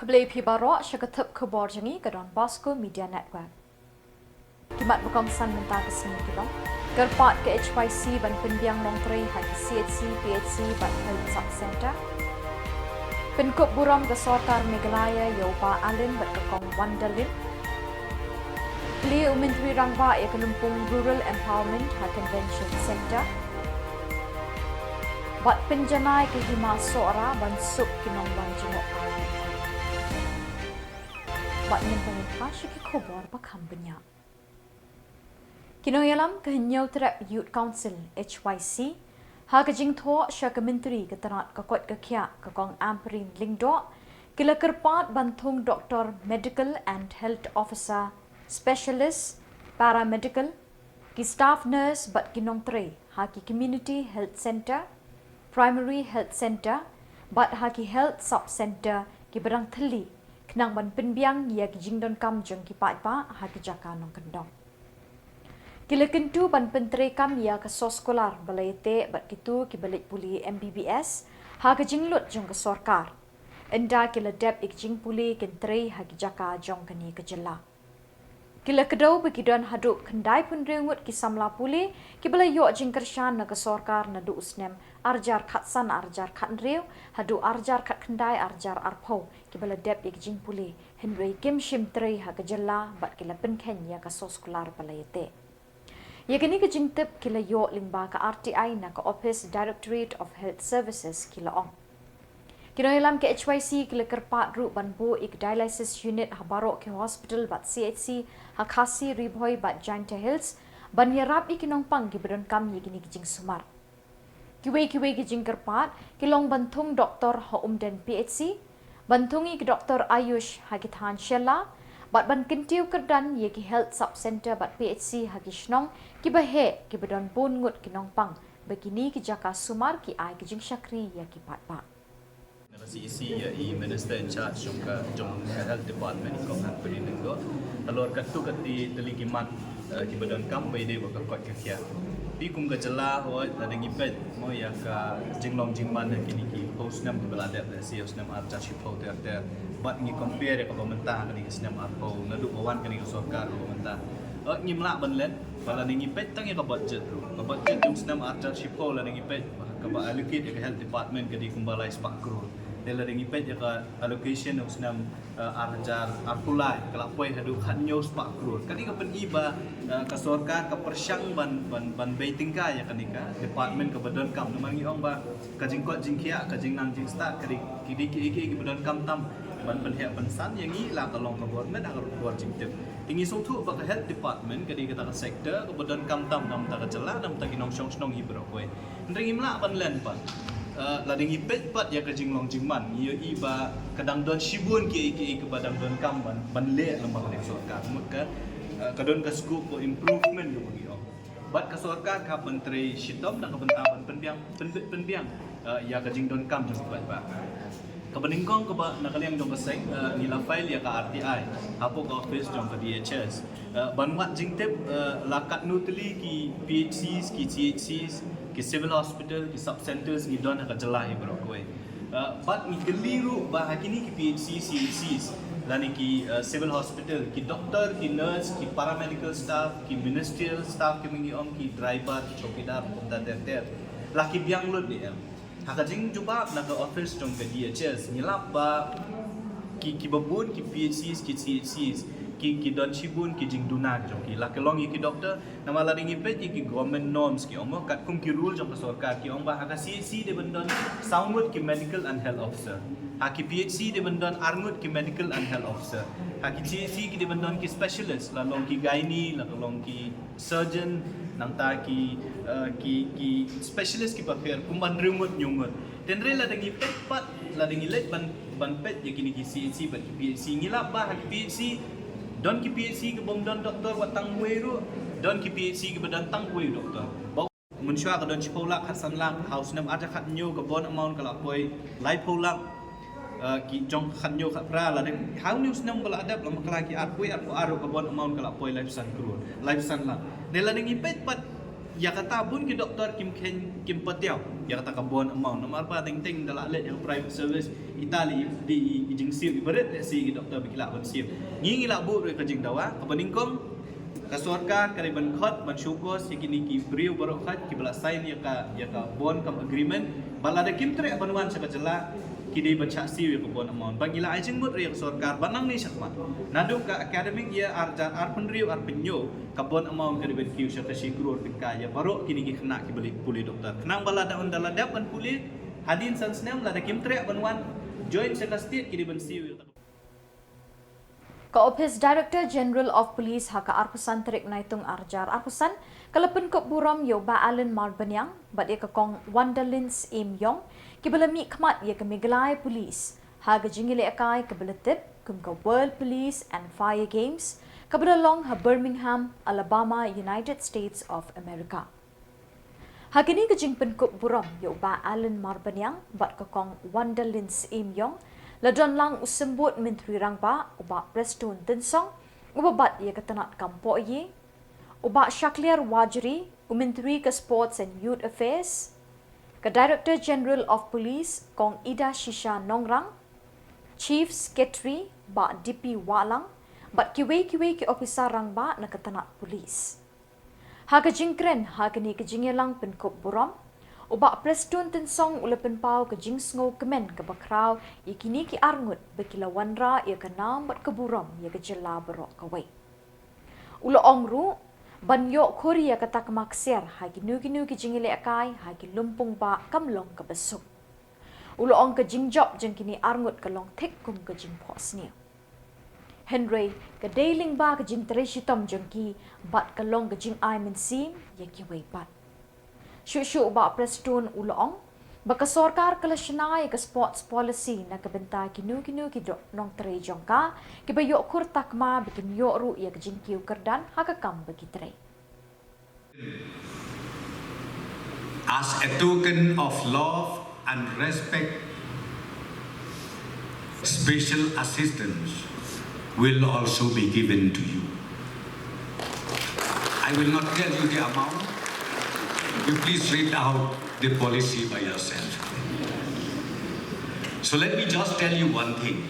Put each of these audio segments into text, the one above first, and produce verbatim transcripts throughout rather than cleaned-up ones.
Plie phi baroh sha ka tip khubor jong ngi ka Don Bosco Media Network. Ki mat ba kongsan mynta ka sngi ki long: kyrpad ka H Y C ban pynbiang nongtrei ha ki C H C, P H C bad Health Sub Centre. Pynkup burom ka sorkar Meghalaya ïa u Bah Alin bad ka Kong Wandalin. Plie u Myntri Rangbah ïa ka lympung Rural Empowerment ha Convention Centre. Bad pynjanai ka Hima Sohra ban suk ki nongwan jngoh. Bad mynta ngin phai sha ki khubor ba kham bniah. Ki nongïalam ka Hynñiewtrep Youth Council, H Y C, ha ka jingthoh sha ka Myntri ka tnad ka koit ka khiah ka Kong Ampareen Lyngdoh, ki la kyrpad ban thung doktor, medical and health officer, specialist, paramedical, ki staff nurse bad ki nongtrei ha ki community health centre, primary health centre bad ha ki health sub centre kiba dang thylli, khnang ban pynbiang ïa ki jingdonkam jong ki paidbah ha ki jaka nongkyndong. Ki la kyntu ban pyntreikam ïa ka soskular ba la ïateh bad kito kiba leit pule M B B S ha ka jinglut jong ka sorkar. Ynda ki la dep ïa ka jingpule kyntrei ha ki jaka jong kane ka jylla. Ki la kdew ba ki don haduh khyndai phew hynriew ngut ki samla pule kiba la ïoh jingkyrshan na ka sorkar naduh u snem ar hajar khatsan ar hajar khathynriew haduh ar hajar khatkhyndai ar hajar arphew, kiba la dep ïa ka jingpule hynrei kim shym trei ha ka jylla bad ki la pynkheiñ ïa ka soskular ba la ïateh. Ïa kane ka jingtip ki la ïoh lyngba ka R T I na ka Office Directorate of Health Services, ki la ong. Ki nongïalam ka H Y C ki la kyrpad ruh ban buh ïa ka dialysis unit ha baroh ki hospital bad C H C ha Khasi, Ri Bhoi bad Jaintia Hills ban ïarap ïa ki nongpang kiba donkam ïa kine ki jingsumar. Kiwei kiwei ki jingkyrpad ki long ban thung doktor ha Umden P H C, ban thung ïa ki doktor Ayush ha ki thaiñ Shella, bad ban kyntiew kyrdan ïa ki health sub centre bad P H C ha ki shnong kiba heh kiba don bun ngut ki nongpang, ba kine ki jaka sumar ki ai ki jingshakri ïa ki paidbah. Na ka C H C ïa i Minister in charge jong ka, jong ka Health Department, i Kong Ampareen Lyngdoh. Halor katto katne tylli ki mat, eh, kiba donkam ba ïadei bad ka koit ka khiah. Phi kum ka jylla, hooid, lada ngi peit mo ïa ka jinglong jingman ha kine ki phew snem kiba la dep, lehse ïa u snem ar hajar shiphew ter ter bad ngi compare ïa kaba mynta ha kane ka snem arphew naduh ba wan kane ka sorkar kaba mynta. Eh, ngim lah ban len ba lada ngi peit tang ïa ka budget ruh, ka budget jong u snem ar hajar shiphew, lada ngi peit kaba allocate ïa ka Health Department ka dei kumba lai spah klur. Te lada ngi peit ïa ka allocation u snem, eh, ar hajar arphew lai ka la poi haduh khathynñiew spah klur. Kane ka pyni ba, eh, ka sorkar ka pyrshang ban, ban, ban bei tyngka ïa kane ka department kaba donkam. Namar ngi ong ba ka jingkoit jingkhiah, ka jingnang jingstad, ka dei, ki dei kiei kiei kiba donkam tam ban pynheh pynsan ïa ngi la ka long ka government ha ka bor jingtip. Te ngi sngewthuh ba ka Health Department ka dei kata ka sector kaba donkam tam na bynta ka jylla, na bynta ki nongshong shnong hi baroh kawei. Hynrei ngim lah ban len pat. Eh, lada ngi peit pat ïa ka jinglong jingman, ngi ïohi ba ka dang don shibun kiei kiei kiba dang donkam ban, ban leh lyngba kane ka sorkar. Mut ka, eh, ka don ka scope for improvement kaba ngi ong. Bad ka sorkar ka hap ban trei shitom na ka bynta ban pynbiang, pynbit pynbiang, eh, ïa ka jingdonkam jong ki paidbah. Kaba nyngkong kaba na ka liang jong ka seng, eh, ngi la file ïa ka R T I hapoh ka office jong ka D H S. Eh, ban wad jingtip, eh, la katno tylli ki P H Cs, ki C H Cs, ki civil hospital, ki sub centres ngi don ha ka jylla hi baroh kawei. Eh, bad ngi kylli ruh ba ha kine ki P H C, C H Cs, lane ki, eh, civil hospital, ki doktor, ki nurse, ki paramedical staff, ki ministerial staff, ki myngiom, ki driver, ki chowkidar, kumta ter ter, la ki biang lut ne em? Ha ka jingjubab na ka office jong ka D H S ngi lap ba ki, kiba bun ki P H Cs, ki C H Cs, ki, ki don shibun ki jingduna ki jong ki, la ki long ïa ki doktor. Namar lada ngi peit ïa ki government norms ki ong mo, katkum ki rule jong ka sorkar ki ong ba ha ka C H C dei ban don saw ngut ki medical and health officer. Ha ki P H C dei ban don ar ngut ki medical and health officer. Ha ki C H C ki dei ban don ki specialist, la long ki gynae, la long ki surgeon, nangta ki, eh, ki, ki specialist kiba pher kumba hynriew ngut hynñiew ngut. Te hynrei lada ngi peit pat, lada ngi leit ban, ban peit ïa kine ki C H C bad ki P H C, ngi lap ba ha ki P H C don ki P H C kiba ym don doktor wat tang uwei ruh, don ki P H C kiba don tang uwei u doktor. Ba mynshuwa ka don shiphew lak, khatsan lak, ha u snem ar hajar khathynñiew ka bond amount ka la poi laiphew lak. Eh, ki jong khathynñiew khatphra, lada ha une u snem ba la dep, la bakla ki arphew, arphew ar ruh ka bond amount ka la poi laiphew san klur, laiphew san lak. Ne lada ngi peit pat Ïa kata bun ki doktor kim khein, kim patiaw ïa kata ka bond amount. Namar ba teng teng da lah leit ïa ka private service, ita leh i, i, i jingsiew i barit leh shi ki doktor ba ki lah ban siew. Ngi ngi lah buh ruh ïa ka jingdawa, kaba nyngkong ka sorkar ka dei ban khot, ban show cause ïa kine ki briew baroh khoit kiba la sign ïa ka, ïa ka bond cum agreement, ba lada kim treh ban wan sha ka jylla, ki dei ban shah siew ïa ka bond amount. Ba ngi la ai jingmut ruh ïa ka sorkar ba nangne shakhmat, naduh ka academic year ar hajar arphew hynriew arphew hynñiew, ka bond amount ka dei ban kiew sha ka shi klur tyngka ïa baroh kine ki khynnah kiba leit pule doktor. Khnang ba lada ynda la dep ban pule hadien san snem, lada kim treh ban wan join sha ka state, ki dei ban siew ïa ka. Ka Office Director General of Police ha ka arphew san tarik Naitung ar hajar arphew san ka la pynkup burom ïa u Bah Alan Marbaniang bad ïa ka Kong Wandalin Syiem Ïong, kiba la mihkhmat ïa ka Meghalaya Police ha ka jingïalehkai kaba la tip kum ka World Police and Fire Games, kaba la long ha Birmingham, Alabama, United States of America. Ha kane ka jingpynkup burom ïa u Bah Alan Marbaniang bad ka Kong Wandalin Syiem Ïong, la don lang u Symbud Myntri Rangbah u Bah Prestone Tynsong, uba bat ïa ka tnat kam pohier, u Bah Shakliar Warjri, u Myntri ka Sports and Youth Affairs, ka Director General of Police Kong Idashisha Nongrang, Chief Secretary Bah D P Wahlang, bad kiwei kiwei ki ophisar rangbah na ka tnat police. Ha ka jingkren ha kane ka jingïalang pynkup burom, u Bah Prestone Tynsong u la pynpaw ka jingsngewkmen kaba khraw ïa kine ki arngut ba ki la wanrah ïa ka nam bad ka burom ïa ka jylla baroh kawei. U la ong ruh, ban ïoh khur ïa ka takma ksiar ha kino kino ki jingïalehkai ha ki lympung bah kam long kaba suk. U la ong ka jingjop jong kine arngut ka long thik kum ka jingphohsniew. Hynrei ka dei lyngba ka jingtrei shitom jong ki bad ka long ka jingai mynsiem ïa kiwei pat. Shuh shuh u Bah Prestone u la ong ba ka sorkar ka la shna ïa ka sports policy na ka bynta kino kino ki doh nongtrei jong ka, kiba ïoh khur takma ba kin ïoh ruh ïa ka jingkiew kyrdan ha ka kam ba ki trei. As a token of love and respect, special assistance will also be given to you. I will not tell you the amount. You please read out the policy by yourself. So let me just tell you one thing.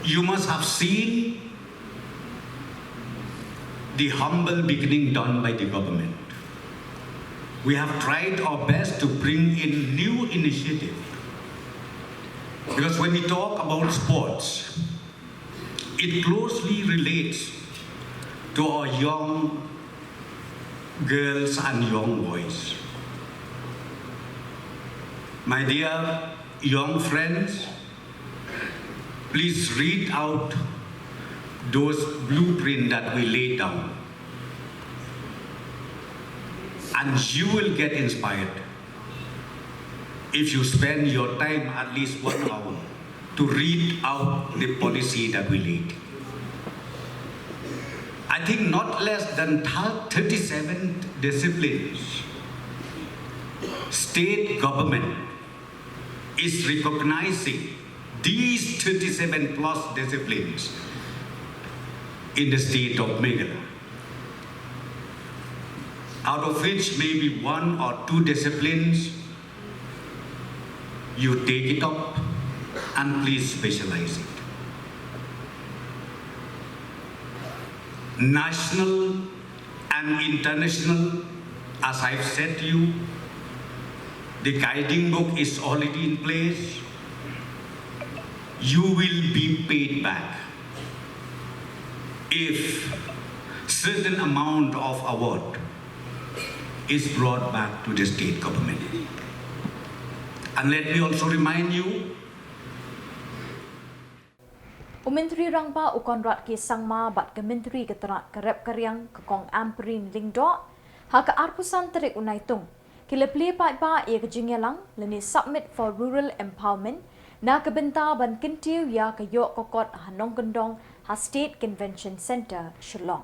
You must have seen the humble beginning done by the government. We have tried our best to bring in new initiative. Because when we talk about sports, it closely relates to our young girls and young boys. My dear young friends, please read out those blueprint that we laid down. And you will get inspired if you spend your time at least one hour to read out the policy that we laid. I think not less than thir-, thirty-seven disciplines state government is recognizing these thirty-seven plus disciplines in the state of Meghalaya, out of which maybe one or two disciplines you take it up and please specialize it. National and international, as I've said to you, the guiding book is already in place. You will be paid back if certain amount of award is brought back to the state government. And let me also remind you, U Myntri Rangbah u Conrad K Sangma bad ka Myntri ka tnat ka rep ka riang ka Kong Ampareen Lyngdoh, ha ka arphew san tarik u Naitung, ki la plie paidbah ïa ka jingïalang lane Summit for Rural Empowerment na ka bynta ban kyntiew ïa ka ïoh ka kot ha nongkyndong ha State Convention Centre, Shillong.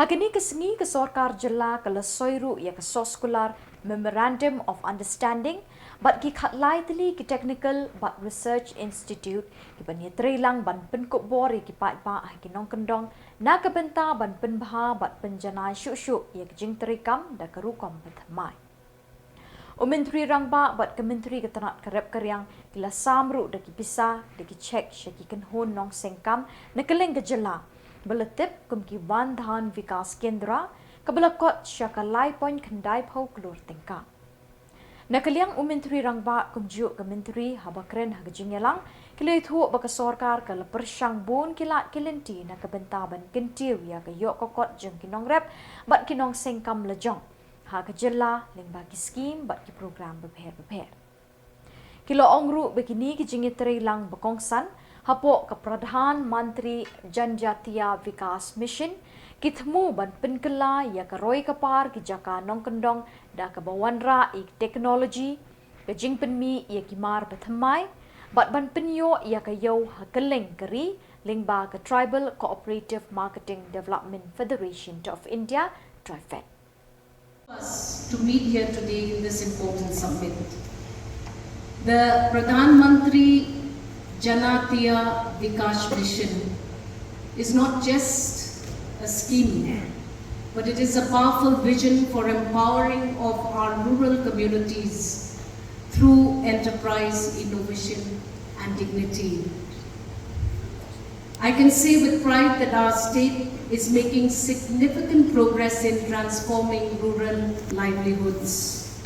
Ha kane ka sngi ka sorkar jylla ka la soi ruh ïa ka soskular Memorandum of Understanding bad ki khatlai tylli ki Technical bad Research Institute kiban ïatreilang ban pynkup bor ïa ki paidbah ha ki nongkyndong na ka bynta ban pynbha bad pynjanai shuh shuh ïa ka jingtrei kam da ka rukom bathymmai. U Myntri Rangbah bad ka Myntri ka tnat ka rep ka riang ki la sam ruh da ki pisa da ki cheque sha ki kynhun nongseng kam na kylleng ka jylla ba la tip kum ki Van Dhan Vikas Kendra, kaba la kot sha ka lai point khyndai phew klur tyngka. Na ka liang u Myntri Rangbah kumjuh ka Myntri, haba kren ha ka jingïalang, ki la ïathuh ba ka sorkar ka la pyrshang bun ki lad ki lynti na ka bynta ban kyntiew ïa ka ïoh ka kot jong ki nongrep bad ki nongseng kam lajong ha ka jylla lyngba ki skhim bad ki program bapher bapher. Ki la ong ruh ba kine ki jingïatreilang ba kongsan hapoh ka Pradhan Mantri Janjatiya Vikas Mission ki thmu ban pynkylla ïa ka roi ka par ki jaka nongkyndong da kaba wanrah ïa ki technology, ka jingpynmih ïa ki mar bathymmai bad ban pynïoh ïa ka ïew ha kylleng ka ri lyngba ka Tribal Cooperative Marketing Development Federation of India, TRIFED. Us to meet here today in this important summit. The Pradhan Mantri Janatiya Vikas Mission is not just a scheme, but it is a powerful vision for empowering of our rural communities through enterprise, innovation, and dignity. I can say with pride that our state is making significant progress in transforming rural livelihoods.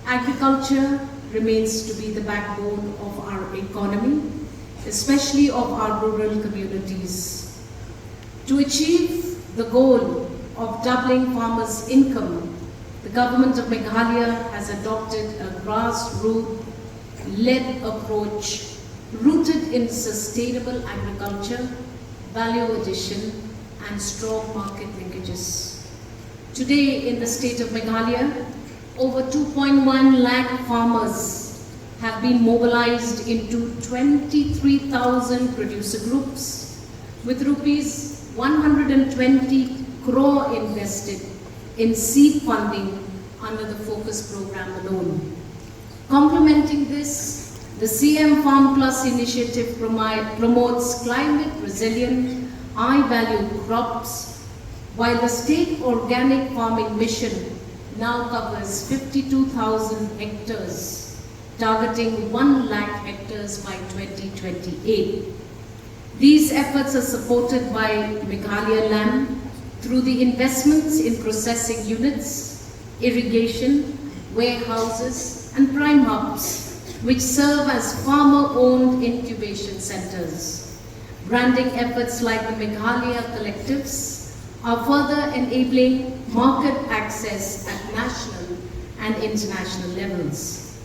Agriculture remains to be the backbone of our economy, especially of our rural communities. To achieve the goal of doubling farmers' income, the Government of Meghalaya has adopted a grassroots-led approach rooted in sustainable agriculture, value addition, and strong market linkages. Today, in the state of Meghalaya, over two point one lakh farmers have been mobilized into twenty-three thousand producer groups, with rupees one hundred and twenty crore invested in seed funding under the FOCUS program alone. Complementing this, the C M Farm Plus initiative promi-, promotes climate resilient, high value crops, while the state organic farming mission now covers fifty-two thousand hectares, targeting one lakh hectares by twenty twenty-eight. These efforts are supported by Meghalaya LAM through the investments in processing units, irrigation, warehouses, and prime hubs, which serve as farmer-owned incubation centers. Branding efforts like the Meghalaya Collectives are further enabling market access at national and international levels.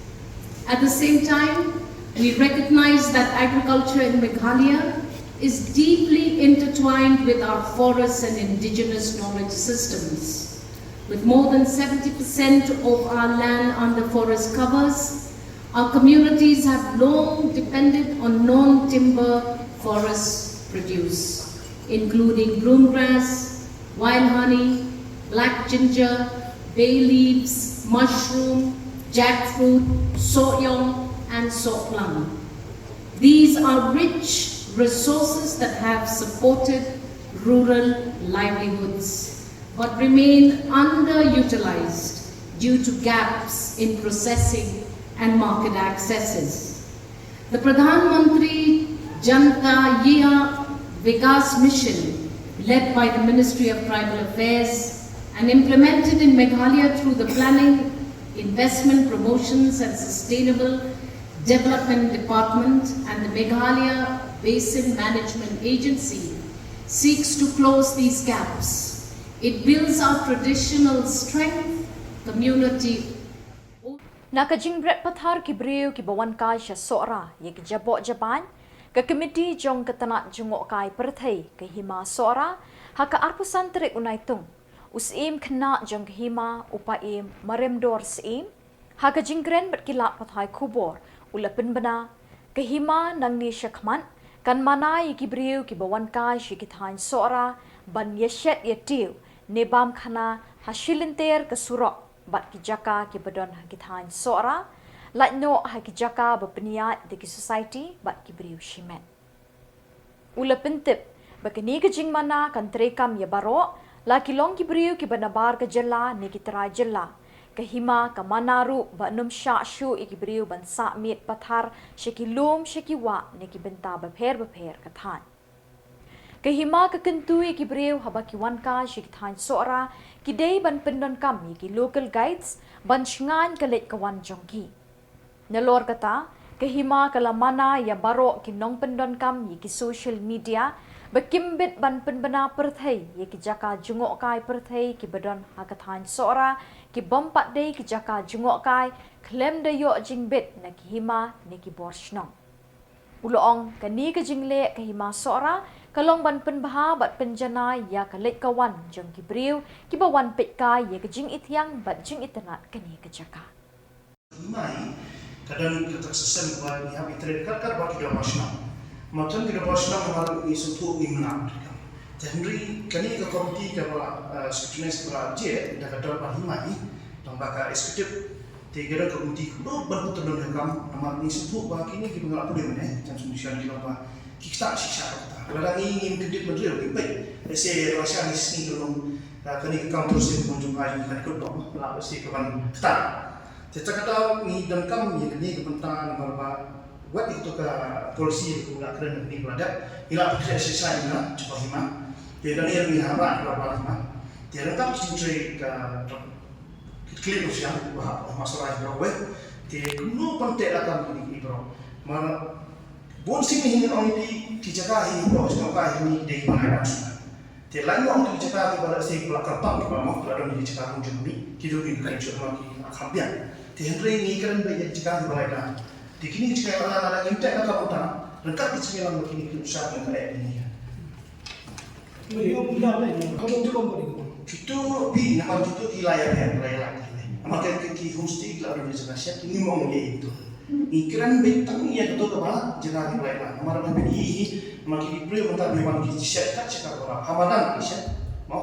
At the same time, we recognize that agriculture in Meghalaya is deeply intertwined with our forests and indigenous knowledge systems. With more than seventy percent of our land under forest covers, our communities have long depended on non-timber forest produce, including broomgrass, wild honey, black ginger, bay leaves, mushroom, jackfruit, sohyeong, and sohplum. These are rich resources that have supported rural livelihoods but remain underutilized due to gaps in processing and market accesses. The Pradhan Mantri Janatiya Vikas Mission, led by the Ministry of Tribal Affairs and implemented in Meghalaya through the Planning, Investment Promotions and Sustainable Development Department and the Meghalaya Basin Management Agency, seeks to close these gaps. It builds our traditional strength, community. Na ka jingbret pathar ki briew kiba wan kai sha Sohra ïa ki jaboh jabain, ka Komiti jong ka Tnat Jngohkai Pyrthei ka Hima Sohra, ha ka arphew san tarik u Naitung, u Syiem Khynnah jong ka Hima, u Paiem Maremdor Syiem, ha ka jingkren bad ki lad pathai khubor, u la pynbna, ka Hima nangne shakhmat kan mana ïa ki briew kiba wan kai sha ki thaiñ Sohra ban ïashet ïatiew ne bam khana ha shilynter ka surok. bad ki jaka kiba don ha ki thaiñ Sohra, lait noh ha ki jaka ba pynïaid da ki society bad ki briew shimet. U la pyntip ba kane ka jingmana kan treikam ïa baroh, la ki long ki briew kiba nabar ka jylla ne ki trai jylla. Ka hima ka mana ruh ba nym shah shuh ïa ki briew ban sah miet pathar sha ki lum sha ki wah ne ki bynta bapher bapher ka thaiñ. Ka hima ka kyntu ïa ki briew haba ki wan kai sha ki thaiñ Sohra, ki dei ban pyndonkam ïa ki local guides ban shngaiñ ka leit ka wan jong ki. Nalor kata, ka hima ka la mana ïa baroh ki nongpyndonkam ïa ki social media ba kim bit ban pynbna pyrthei ïa ki jaka jngohkai pyrthei kiba don ha ka thaiñ Sohra, ki bym pat dei ki jaka jngohkai, khlem da ïoh jingbit na ki hima ne ki bor shnong. U la ong, kane ka jingleh ka hima Sohra ka long ban pynbha bad pynjanai ïa ka leit ka wan jong ki briew kiba wan peit kai ïa ka jingithiang bad jingitynnad kane ka jaka. Hima hi ka don kata ka system ba ngi hap ïa trei kat kat ba ki dorbar shnong. Namar ki dorbar shnong namar ngi sngewthuh ngi mnam. Te hynrei kane ka komiti kaba, eh, scrutinize kaba la jied da ka dorbar hima hi, tang ba ka executive, te ka don ka komiti kaba ban pyntrei ïa ka kam, namar ngi sngewthuh ba kine kiba nga la pule mynne, jan sumshan ki long ba ki ktah shisha ka ktah. Lada ngi ngim kyndit mynder ngi peit, lehse la sha ngi sngi ka long, eh, kane ka kam terus ngi pynjong ka jong ka kut ba la lehse ka ban ktah. Te kata kata ngi donkam ïa kane ka bynta namar ba wat ito ka policy kum la kren ni ba dep ila pykhreh shisha ila jubab hima. Te dan ïa ngi haba ba ba hima. Te dan tam jingtrei ka klip shisha ba ha ma sarai ba we. Te kumno pynte la kam ni bro. Mar bun sien hi ngi ong ïa ki jaka hi bro, jaka hi ni dei ba ngai. Te lait noh ki jaka kiba la seng ba la kyrpang kiba mo, la don ki jaka ruh jong ngi, ki dei ki kren jong ngi ki kham biang. Te hynrei ngi kren ba ïa ki jaka kiba la don. Te kine ki jaka kiba la don ngi teh na ka bynta, ryngkat ki jingïalang ba kine ki usaid ngi ka eh ngi. Kito bi namar kito ki la ïa, la ïa, la ïa. Namar ki, ki, ki homestay ki la don ki jaka shet, ki ngi mong ïa itu. Ngi kren beit tang ïa kato kaba jaka kiba la ïa. Namar ba phi i hi, namar ki briew mynta ki wan ki shet kat shet ka kaba. Ha madan ki shet, mo?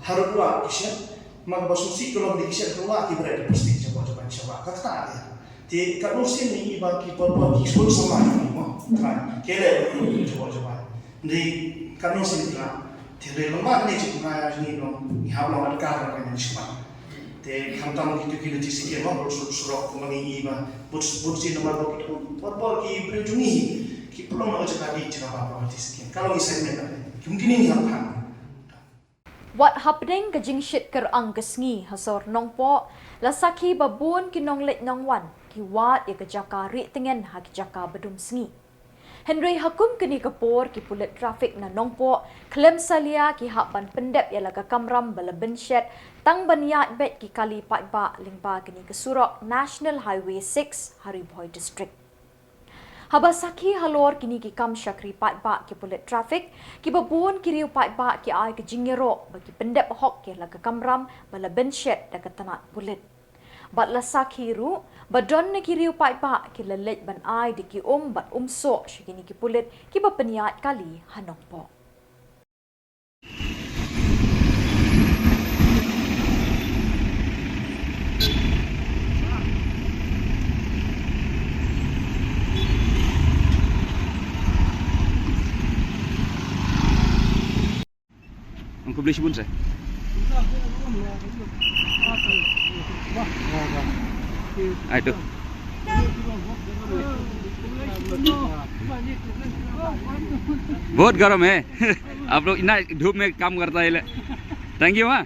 Ha ruh ki shet, namar kaba sngewsih ka long ki shet ruh ki bret plastik jaba jaba jaba. Ka kata ïa. Te ka nusien ni ba ki por por ki sngewsih sama ni, mo? Ka kele jaba jaba. Hynrei ka nusien ka, te hynrei long ba kane jingmai jong ngi long, ngi hap long adkar ka ngi shma. Te khamtam kito ki logistic ki long, sur-, surok kumba ngi i ba, bun, bun sien namar ba, bun, bun ki briew jong ngi, ki pynlong na jaka di jaka ba, ba logistic. Ka long i segment ka. Ki mungkin ngi hap khang. Wat hapdeng ka jingshit kyrang ka sngi ha sor Nongpoh, la sakhi ba bun ki nongleit nongwan, ki wad ïa ka jaka rieh tngen ha ki jaka ba dum sngi. Hynrei ha kum kane ka por ki pulit traffic na Nongpoh, khlem salia ki hap ban pyndep ïa la ka kamram ba la bynshet, tang ban ïaid beit ki kali paidbah lyngba kane ka surok National Highway six ha Ri Bhoi District. Haba sakhi halor kine ki kam shakri paidbah ki pulit traffic, kiba bun ki riew paidbah ki ai ka jingïaroh ba ki pyndep hok ïa la ka kamram ba la bynshet da ka tnat pulit. Bad la sakhi ruh, ba don na ki riew paidbah ki la leit ban ai da ki um bad um soh sha kine ki pulit kiba pynïaid kali ha Nongpoh. Ang publish bun sa. Ai tu. बहुत गर्म है। आप लोग इतना धूप में काम करता है ले। Thank you, हाँ।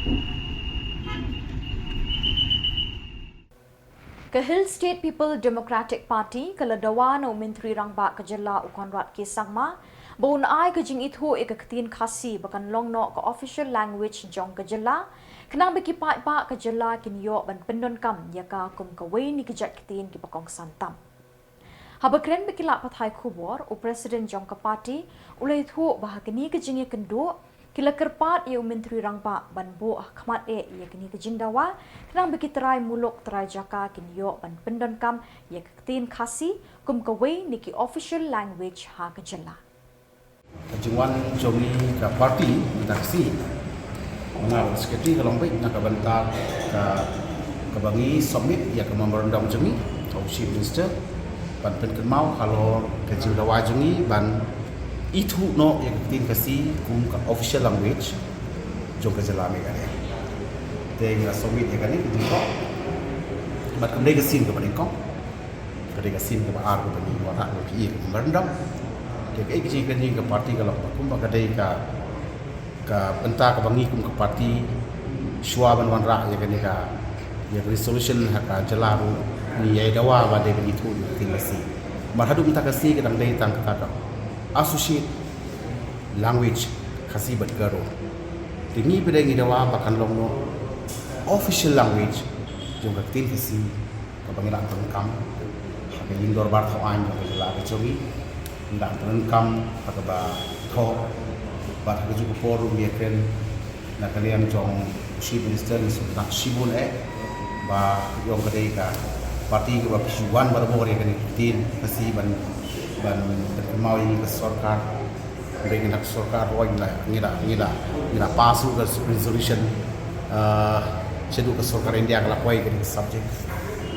Ka Hill State People Democratic Party ka la dawa na u Myntri Rangbah ka jylla u Conrad K Sangma ba un ai ka jingithuh ïa ka ktien Khasi ba kan long noh ka official language jong ka jylla, khnang ba ki paidbah ka jylla kin ïoh ban pyndonkam ïa ka kum kawei na ki jait ktien kiba kongsan tam. Haba kren bad ki lad pathai khubor, u President jong ka party u la ïathuh ba ha kane ka jingïakynduh ki la kyrpad ïa u Myntri Rangbah ban buh ha khmat eh ïa kane ka jingdawa, khnang ba ki trai muluk trai jaka kin ïoh ban pyndonkam ïa ka ktien Khasi kum kawei na ki official language ha ka jylla. Ka jingwan jong ngi ka party mynta ka sngi, nga bad secretary, ka long beit na ka bynta ka, kaba ngi submit ïa ka memorandum jong ngi ha u Chief Minister ban pynkynmaw halor ka jingdawa jong ngi ban ithuh noh ïa ka ktien Khasi kum ka official language jong ka jylla Meghalaya. Te ngi la submit ïa kane ka jingkyrpad bad kam dei ka sien kaba nyngkong. Ka dei ka sien kaba ar kaba ngi wanrah, kaba ngi ïa ka memorandum. Te kaei ka jingkren jong ka party ka long ba kumba ka dei ka, ka bynta kaba ngi kum ka party shuwa ban wanrah ïa kane ka, ïa ka resolution ha ka jylla ruh ngi ïai dawa ba dei ban ithuh ïa ka ktien Khasi. Namar haduh mynta ka sngi ka dang dei tang kata ka associate language, Khasi bad Garo. Te ngi pat ngi dawa ba kan long noh official language jong ka ktien Khasi kaba ngi la pyndonkam ha ka ïing dorbar thaw aiñ jong ka jylla ka jong ngi. Ngi la pyndonkam ha kaba thoh bad ha kajuh ka por ruh ngi ïakren na ka liang jong u Chief Minister, ngi sngewthuh shibun eh ba ka jong ka dei ka party kaba phi shu wan barabor ïa kane ka ktien Khasi ban, ban, ban kynmaw ïa ka sorkar. Hynrei ngi na ka sorkar ruh ngi la, ngi la, ngi la, ngi la pass ruh ka resolution, eh, shaduh ka sorkar India ka la poi kane ka subject.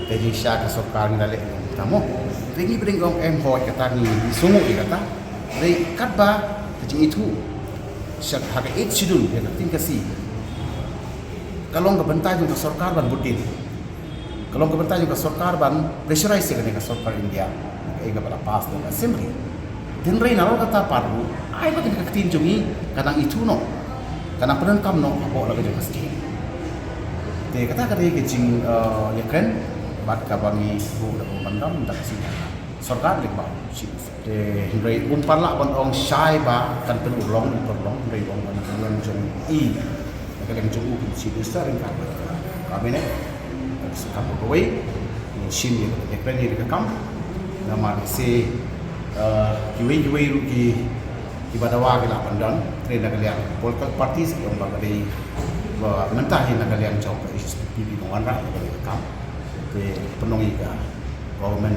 Te jingshisha ka sorkar ngi la leh ïa kata mo. Te ngi bring ong em hoi kata, ngi sngew ïa kata. Hynrei katba ka jingithuh sha ha ka Eighth Schedule ïa ka ktien Khasi ka long ka bynta jong ka sorkar ban bud dien. Ka long ka bynta jong ka sorkar ban pressurize ïa kane ka sorkar India, kaei kaba la pass da ka Assembly. Te hynrei nalor kata pat ruh, ai ba kane ka ktien jong ngi ka nang ithuh noh, ka nang pyndonkam noh hapoh la ka jong ka state. Te kata ka dei ka jing, eh, ïakren bad kaba ngi buh da ka memorandum da ka shisha sorkar leh ba shi. Te hynrei um pat lah ban ong shai ba kan pynurlong, pynurlong, hynrei ong ban pynurlong jong i. Na ka liang jong u kum Chief Minister ryngkat bad ka Cabinet, ka sdang kawei, ngin shim ïa ka, ïa ka kam. Namar se, eh, kiwei kiwei ruh ki, kiba dawa ki la pyndon, te na ka liang political parties ki ong ba ka dei ba mynta hi na ka liang jong ka H S P P ba wanrah ïa ka kam. Te pynlong ïa ka government,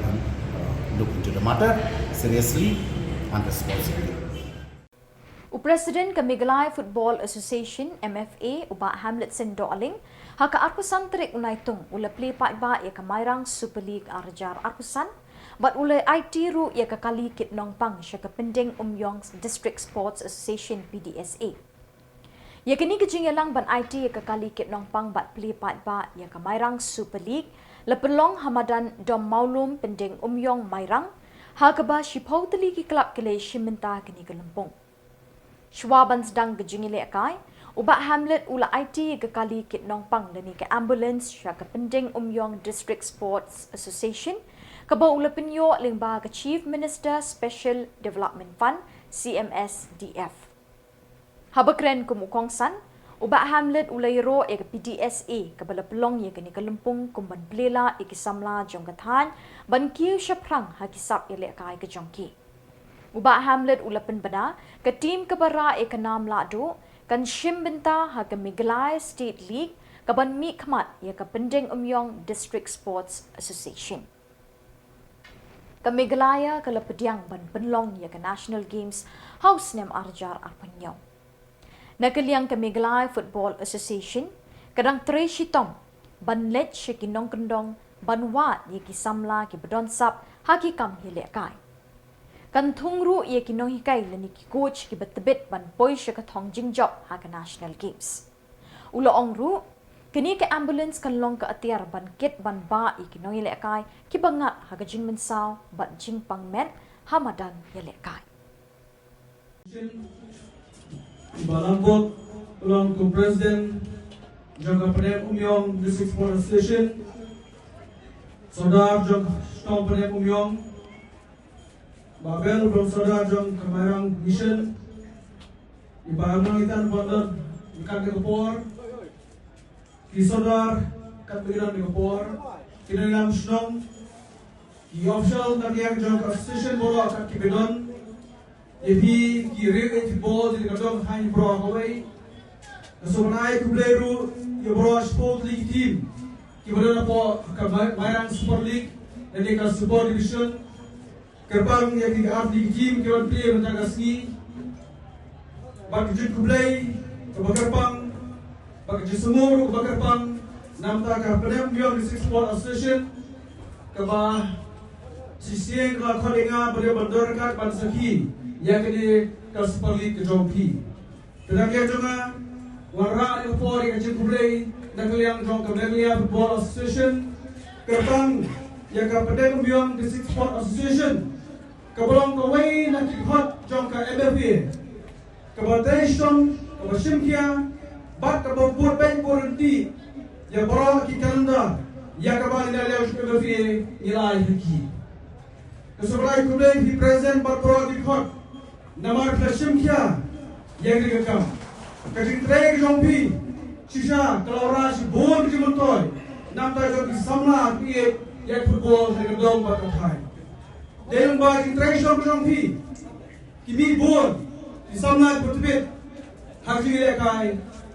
uh, look into the matter seriously and responsibly. U President ka Meghalaya Football Association, M F A, u Bah Hamlet Sing Dohling, ha ka arphew san tarik u Naitung u la plie paidbah ïa ka Mairang Super League ar hajar arphew san, bad u la aiti ruh ïa ka kali kit nongpang sha ka Pyndengumiong District Sports Association, P D S A. Ïa kane ka jingïalang ban aiti ïa ka kali kit nongpang bad plie paidbah ïa ka Mairang Super League la pynlong ha madan Dom Mawlum, Pyndengumiong, Mairang, ha kaba shiphew tylli ki klab ki la ïashim bynta kane ka lympung. Shuwa ban sdang ka jingïalehkai, u Bah Hamlet u la aiti ïa ka kali kit nongpang lane ka ambulance sha ka Pyndengumiong District Sports Association, kaba u la pynïoh lyngba ka Chief Minister Special Development Fund, C M S D F. Haba kren kum u kongsan, u Bah Hamlet u la ïaroh ïa ka P D S A kaba la pynlong ïa kane ka lympung kum ban plie lad ïa ki samla jong ka thaiñ ban kiew shaphrang ha ki sap ïalehkai ka jong ki. U Bah Hamlet u la pynbna ka team kaba rah ïa ka nam lahduh kan shim bynta ha ka Meghalaya State League kaban mihkhmat ïa ka Pyndengumiong District Sports Association. Ka Meghalaya ka la pdiang ban pynlong ïa ka National Games ha u snem ar hajar arphew hynñiew. Na ka liang ka Meghalaya Football Association ka dang trei shitom ban leit sha ki nongkyndong ban wad ïa ki samla kiba don sap ha ki kam ïalehkai. Kan thung ruh ïa ki nonghikai lane ki coach kiba tbit ban poi sha ka thong jingjop ha ka National Games. U la ong ruh, kane ka ambulance kan long ka atiar ban kit ban bah ïa ki nongïalehkai kiba ngat ha ka jingmynsaw bad jingpang met ha madan ïalehkai. Ba la put long kum president jong ka Pdeng Umïong District Sports Association, Sordar jong ka Shnong Pdeng Umïong, Bah Bel, Sordar jong ka Mairang Mission, i Bah Amang Itan Bandar, i kat ka por, ki Sordar kat ka por, ki nongïalam shnong, ki official na liang jong ka association baroh kat ki ba don, ïa phi ki riew ïa ki ball jong ka dong ha i baroh kawei. Nga sngewbha ai khublei ruh ïa baroh shiphew tylli ki team ki ba don hapoh ka Mai-, Mairang Super League lane ka Super Division. Kyrpang ïa ki artylli ki team ki ban plie mynta ka sngi. Bad ka jingkhublei kaba kyrpang, bad ka jingsngewnguh kaba kyrpang na bynta ka Pdeng Umïong District Sports Association, kaba shisien ka la khot ïa nga ban ïa ban don ryngkat ban sakhi ïa kane ka Super League ka jong phi. Te na ka liang jong nga, wanrah ïa ka por ïa ka jingkhublei na ka liang jong ka Meghalaya Football Association, kyrpang ïa ka Pdeng Umïong District Sports Association, kaba long kawei na ki khot jong ka M F A, kaba trei shitom, kaba shim khia, bad kaba bud beit bud ryntih ïa baroh ki calendar ïa kaba ngi na liang jong ka M F A ngi la ai ha ki. Nga sngewbha ai khublei ïa phi president bad baroh ki khot namar phi la shim khia ïa kane ka kam. Ka jingtrei ka jong phi shisha ka la wanrah shibun ka jingmyntoi na bynta jong ki samla ki ïeit ïa ka football ha ka dong bad ka thaiñ. Dei lyngba ka jingtrei shitom ka jong phi, ki mih bun ki samla ki ba tbit ha ka jingïalehkai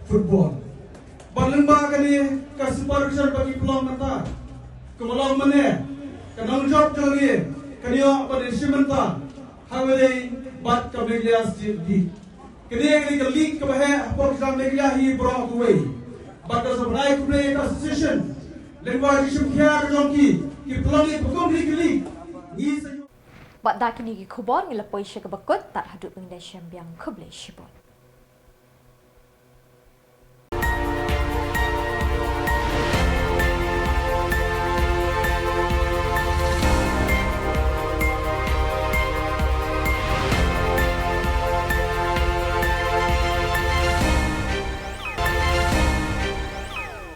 football. Bad lyngba kane ka Super Division ba ngi pynlong mynta, kumba long mynne, ka nongjop jong ngi kan ïoh ban ïashim bynta ha kawei bad ka Meghalaya State League. Kane ka dei ka league kaba heh hapoh ka jylla Meghalaya hi baroh kawei. Bad nga sngewbha ai khublei ïa ka association lyngba ka jingshim khia ka jong ki, ki pynlong ïa ka kum kane ka league. Ngi sa Bad da kine ki khubor ngi la poi sha kaba kut, tad haduh ban ïadei sha biang, khublei shibun.